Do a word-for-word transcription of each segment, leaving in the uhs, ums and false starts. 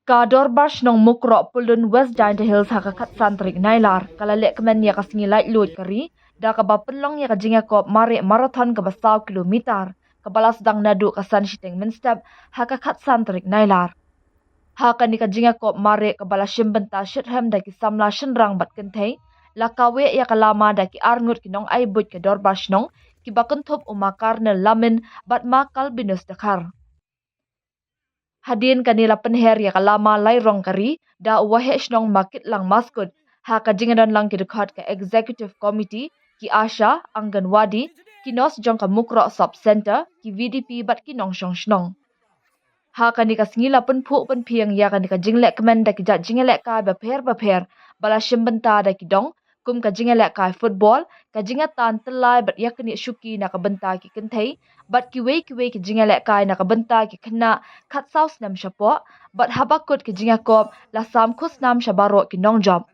Ka Dorbar Shnong Mukroh Pyllun West Jaintia Hills ha ka khatsan tarik Nailar ka la lehkmen ïa ka sngi laitluid ka ri da kaba pynlong ïa ka jingïakop mareh marathon kaba saw kilometer kaba la sdang naduh ka san shiteng mynstep ha ka khatsan tarik Nailar. Ha kane ka jingïakop mareh kaba la shim bynta shitrhem da ki samla shynrang bad kynthei, la kaweh ïa ka lama da ki arngut ki nongai buit ka Dorbar Shnong kiba kynthup u Ma Karnel Lamin bad Ma Kalbinus Dkhar. Hadien kane la pynher ïa ka lama lai rong ka ri da u Waheh Shnong Ma Kitlang Maskut ha ka jingdon lang ki dkhot ka Executive Committee, ki ASHA, Anganwadi, ki nurse jong ka Mukroh Sub Centre, ki VDP bad ki nongshong shnong. Ha kane ka sngi la pynphuh pynphieng ïa kane ka jinglehkmen da ki jait jingïalehkai bapher bapher ba la shim bynta da ki dong kum ka jingïalehkai football, ka jingïatan tyllai bad ïaknieh shuki na ka bynta ki kynthei bad kiwei kiwei ki jingïalehkai na ka bynta ki khynnah khatsaw snem shapoh, bad haba kut ka jingïakop la sam khusnam sha baroh ki nongjop.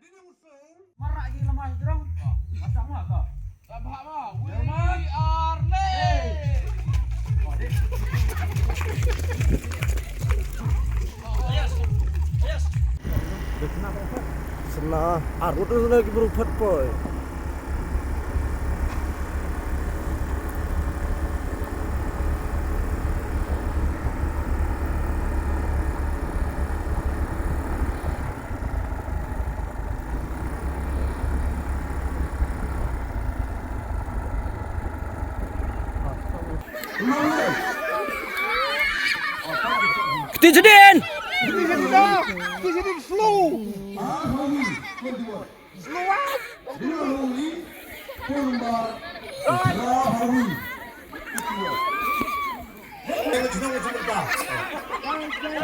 Sna arut sna ki bru phat poi. Kti jedin. Kti jedin slow. Slow.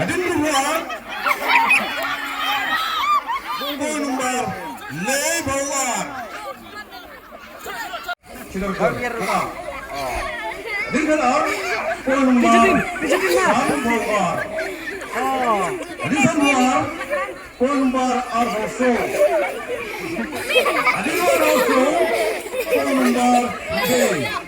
Adin dua. Phone number lei bawar. Adin dua. Phone number arphew saw. Adin arphew saw. Phone number hynriew.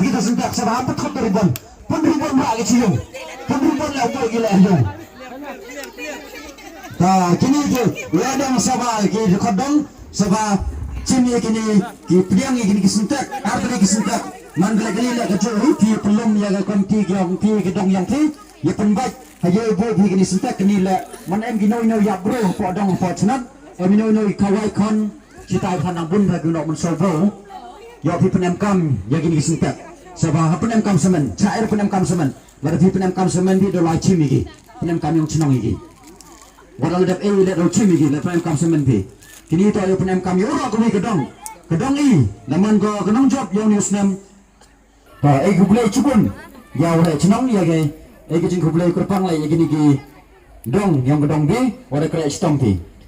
Kita sentak sama apa kau beriban? Pun ribon ba ki chiyong. Pun ribon la ubo ki la yong. Ta kini ki ladang saba ki khodong saba chim ïa kini ki pdiang ïa kini ki sentak, ar tari ki sentak. Man kala kini la ka jong ri ki pelum ïa ka komti ki ong ki ki dong yang ti ïa pynbait ha ïa ubo ki kini sentak kini la man em ki noi noi ïa bro po dong po chnat. Em noi noi kawai khon. Kita i phan nang bun ba ki nok mynshuwa ba ïoh phi pynemkam ïa kini ki syntek. Saba ha pynemkam semen, cha er pynemkam semen. Lada phi pynemkam semen phi da lai chim ïa ki. Pynemkam ïong chnong ïa ki. Wat la dep ei leh da chim ïa ki, leh pynemkam semen phi. Kini to ïoh pynemkam ïa u rok kawei ka dong. Ka dong i, da man ko ka nongjop ïong ni u snem. To, ei khublei chibun ïa u rek chnong ïa ki. Ei ka jingkhublei kyrpang leh ïa kini ki dong ïong ka dong phi, wat la khreh chitom phi.